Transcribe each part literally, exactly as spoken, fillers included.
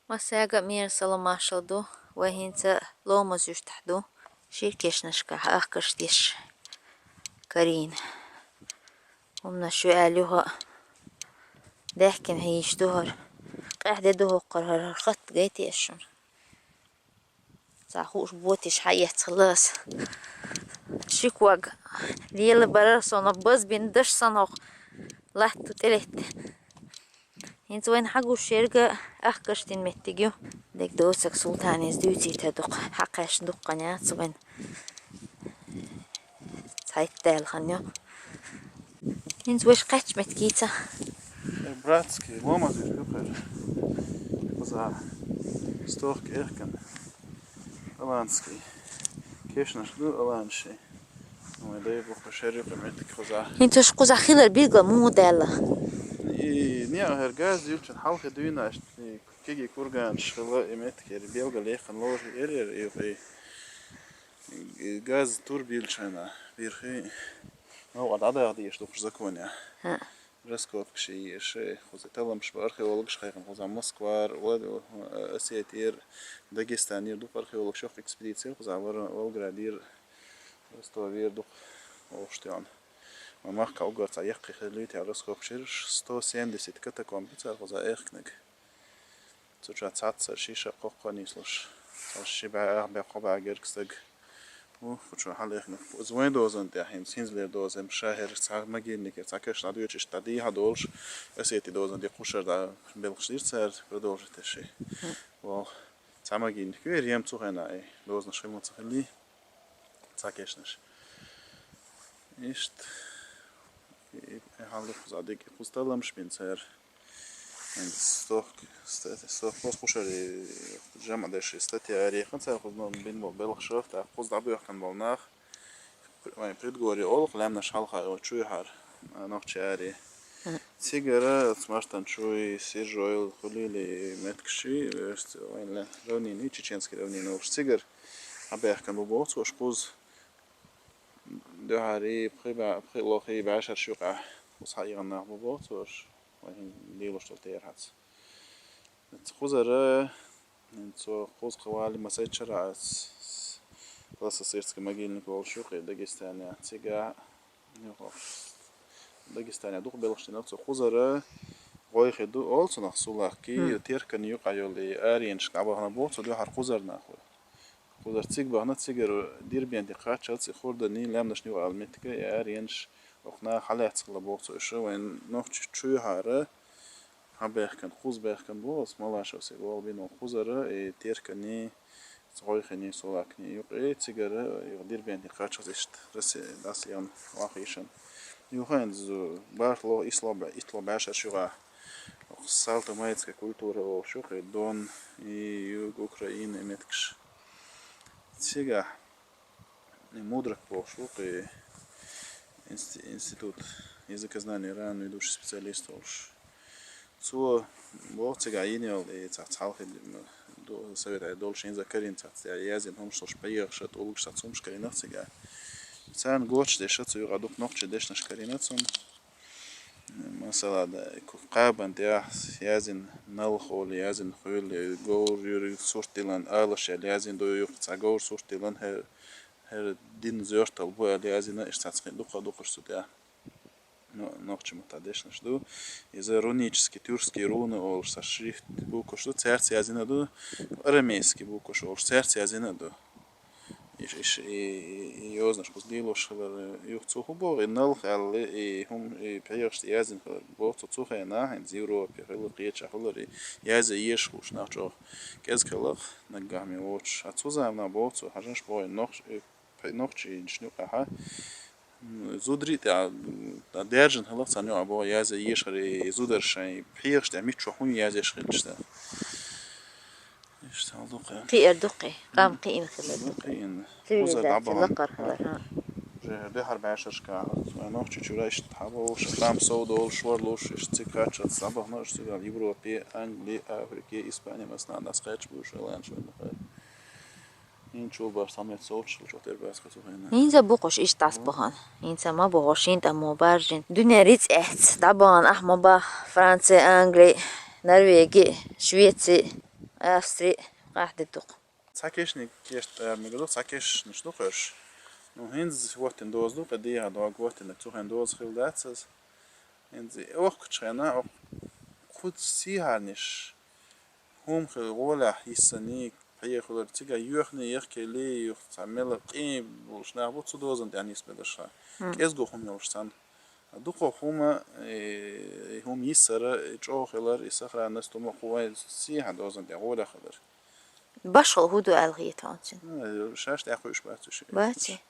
Массаьга а мера салам-маршал ду, вай хӀинца Ломаз-Юртахь ду, шира кешнашка ахкаш деш карийна. ХӀуманаш ю аьлла юха а даьхкина хьийзаш ду хӀара. Къаьхьа де ду хӀокхара хӀара, хӀара хатта гайтий ас шуна? Цхьа хууш ботиш хьаэцхилла ас. Ши ког лела барара сона базбина даш санна хӀокху латта тӀелетта. ХӀинца вайна хьагуш ерг ахкаш дина меттиг ю. Дерг доцург Султанис дуьйцийта дукха, хьакхаьчна дуккха яц вайна. Цхьайтта даьлла хан ю. ХӀинца вайша кхаьчча меттиг йийца. Э, братский, Ломаз-Юрт ю хӀара. Кхузахь стохка эхкина. Аланский. Кешнаш ду аланаши. Вай дай бу кху шеррикъ меттиг кхузахь. ХӀинца аш кхузахь хилар билгал муха даьлла? И, не, хӀара газ юьлчун хьалхе дуьйна аш, и, кегий курганаш хилла, и меттиг хӀара билгал яьккхина лору хӀара, и, и, и газ турба йиллачу хенахь бирхи новкъа дӀадаха дезаш ду кху законехь. ХӀаъ. Раскопкаш еш, кхуза талламаш бу археологаш кхайкхина, кхуза Москвара, Влад-, Осетера, Дагестанера дукха археологаш йоху экспедици, кхуза Вор-, Волгоградера, Ростовера дукха вовшах тӀехь. Ма махка угар цхьа яккхий хир луьйту аьлла раскопкаш ерш, сто семьдесят катакомб ю цара кхуза эхкинарг. Цу чохь цхьацца шиша кхоккхо нислуш, цхьа ши бӀе, ах бӀе, кхо бӀе гергга стаг ву, кху чу хьалаехна. Иза вайн дозан тӀехь, хӀинца хӀинзалера доза, ша хӀара цхьа могильникера, цхьа каш дӀадоьчуш, дӀадехьа долуш, Осети дозан тӀе кхушара дӀа белхаш дира цара, продолжить деш ши. Вол, цхьа могильник вер, ем цу хенахь, и дозанаш хилла ца хилли, цхьа кешнаш. Иштта, и, и хьалха кхуза дика, кхуза талламаш бина цара. Стохк-, ст-, стохкос кхушара жамӀ деш статья арехна цара кхуза бина болу белхаш, тӀаккха кхуза дӀабоьхкина болу нах, вайн предгорье олу-кх, лаьмнаш хьалха йолу чу яхьара, а, нохчи ари. Мгм. Цигара оцу Мартан чуй, Сиржойл, Хулили меттигаш, вайн равнина, чеченский равнина олуш цигара хьабаьхкина бу боху цо, кхуза дуьхьари, пхи бӀе-, пхи лохи бӀешарш юкъахь кхуза хьаихна нах бу боху цо, вайн лелош долу терахьаца. Кхузара, цо кхуза кхавали масайтчара ас, Классосирский могильник волуш ю кхе Дагестанехь, цига, Дагестанехь дукха белхаш дина цо кхузара, гӀойхи ду, олу цунах сулакки, Мгм. Теркан юкъа йолу аренашка дӀабахана боху цо дуьхьара кхузара нах ву. Кхузара цига бахана, цигара Дербенте кхаччалц и хурдани, лаьмнашна юкъа ала меттига, и аренаш, окху наха хьалаьцна хилла боху цо, иша вайн нохчи чу юьхьара, хьан баьхкина, кхуза баьхкина бу, аса Малашев се вала бина кхузара, и Теркани, ГӀойхини, Сулакни юкъе, цигара, юха Дербенте кхаччалц иштта Россия дас ян вахийшан. Юха хӀинца бархӀ ло, исло бӀе-, итло бӀешарш юкъа. Салто-майцкая культура олуш ю кхе, Дон и Юг Украины меттигаш. Цигахь и Мудрак бохуш ву кхе, инсти-, институт языкознания РАН ведущий специалист волуш. Цо боху цигахь йина йолу и цхьа цхьалхи ду-, совет Ӏедалш хӀинца карийна цхьацца яздина хӀумаш луш, пхьегӀаш, тӀулгаш, цхьацца хӀумаш карийна цигахь. Царна гочдеш цу юкъа дукха нохчийн дешнаш карийна цунна. Масала, да, кхабан тӀехь яздина налх олу, яздина хуьлу, говр юьриг сурт дилан алаш ял яздина ду юкъа, цхьа говр сурт дилан хӀер-, хӀера дин зоьртал бу аьлла яздина, иштта цхьацца кхин дукха-дукхаш цу тӀехь. Но-, нохчийн маттахь дешнаш ду. Иза рунический, тюркский руны олуш цхьа шрифт, букваш ду, цаьрца яздина ду, арамейский букваш олуш, цаьрца яздина ду. Иш, иш, и, и, и йозанаш кхуза лелош хилар, юха цо хӀун боху, и налх аьлла, и хӀум-, и пхьегӀашца яздина хилар. Боху цо цу хенахь, хӀинца Европе хилла, кхечахь хилар, и язъеш хууш нах чӀогӀа кӀезиг хилла-кх наггахь ме воцуш. А цу заманахь боху цо, хьажанаш боху, и нохч-, и пхье-, нохчийн юкъахь, м, зударий тӀе, а, даьржина хилла-кх царна юкъахь боху, язъеш хилар и зударша, и пхьегӀаш тӀе миччо хӀун язъеш хилча. Иштта хьал ду кхе. Кхиар ду кхе, къам кхиъна хилар ду кхе. Кхиъна. Цивилизация лакхара хилар, хьа. Уже дуьхьара бӀешаршка, нохчи чуьра иштта хьан бохуш, къам сов долуш, варлуш, иштта цига кхаччалц дӀабахана, уьш цигахь Европе, Англи, Африке, Испани, массанхьа дӀасакхаьчча буьйш, валлахӀи, шуна бахара. ХӀинца чул баш цхьа метр совцуш хилча тера бац кху цу хенахь. ХӀинца бу кхуш иштта дӀасабахана. ХӀинца ма бу хӀо шин тӀамо баржин. Дуьнен рицкъ эц. ДӀабахана ахь ма бах. Франци, Англи, Норвеги, Швеци, Астри, къахьди дукха. Цхьа кешник кешт, э, мега ду, цхьа кешнаш ду кхуьш. Ну, хӀинз хӀоттина доза ду, кхы дехьа дог хӀоттина, цу хен доза хила дац аз. ХӀинз охкучу хена, ох-, кхуц сийхьарниш, хӀума хила гӀолехь йиссаниг, пхьехуьлар, цига йоьхне, яхке ле юх, цхьа мела къин болуш нах бу, цу дозан тӀехь нисбелаш ха. Мм. КӀезго хӀума йолуш царна. Дукха хӀума, э, хӀума йиссара, и чӀогӀа хилар, и сохранность хӀума кху вайн сийхьа дозан тӀехь гӀолехь хилар. Башхал хӀу ду аьлла хета хьуна цуьнан? Ну, шаьш тӀаьхьа кхуьуш бац уьш. Бац и?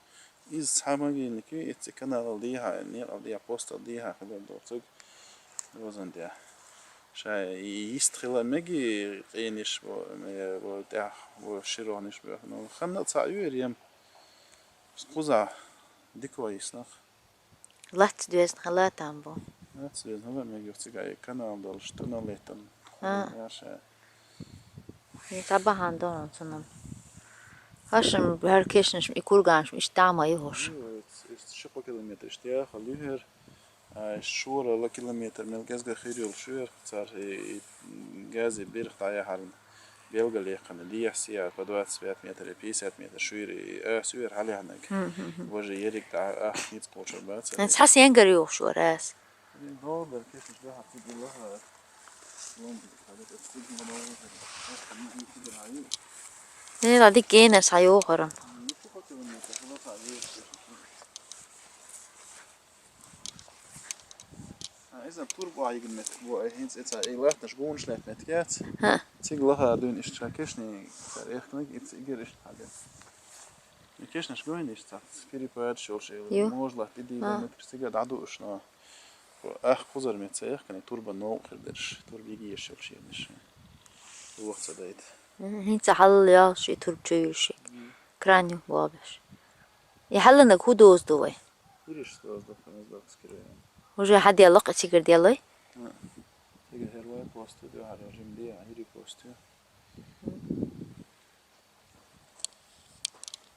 Иза цхьа магийниг ю, эцци каналал дехьа, некъал дехьа, постал дехьа хилар долу цига дозан тӀехь. Ша и йист хила меги къениш бо, ме-, бо тӀехь, бо широхниш бо. Ну, ханна а цхьаъ ю эр ем. Кхузахь дика йиснах. Лац доьзна хила там бу. Лац доьзна хила мега цига и канал долуш, туннел леттан. А. Яша. И цхьа бахьана дон цунам. Хашам, хӀара кешнаш, и курганаш, иштта ма ю хӀуш. Ю, эц-, эц ши километр иштта яхал ю хӀара. А, шорала километр мел гезга хир йолуш ю хӀара. Цар и, и гази бирх дӀаяхьарна. Белгал яьккхина, дехьа сиа по двадцать пять метр, и пятьдесят метр шуьйра, и ас ю хӀара хьалехнаг. Мгм, мгм. Важа ерриг дӀа, а, ницкъ кхочур бац. Эн цхьа сенгар ю хӀуш вара ас. Нела дик генас хьайохаран. А, иза турба айган метр бу, ай хӀинца эца ай латташ гонаш лет метр яц. Ха. Цига лаха дуьйна иштта ша кешни, цар эхкнаг, ица игер иштта хьале. И кешнаш гойна иштта цац, перепад шолш эл. Ю. Можла тиди А. Метр цига дӀаду уш, но. Ах, кхузар меца яхкани, турба новкъа хир дерш, турба йигеш йолуш ерниш. Вохца дайта. ХӀинца хьалла ял ши турба чуйуш ши. Мгм. Кран ю вобеш. И хьалланаг хӀу доза ду вай? Ириш доза ду, ханас докс кире. Уже хьаделла, кхи цигар деллой? А. Ига хервай посту ду, хьара жим де, а, ири посту.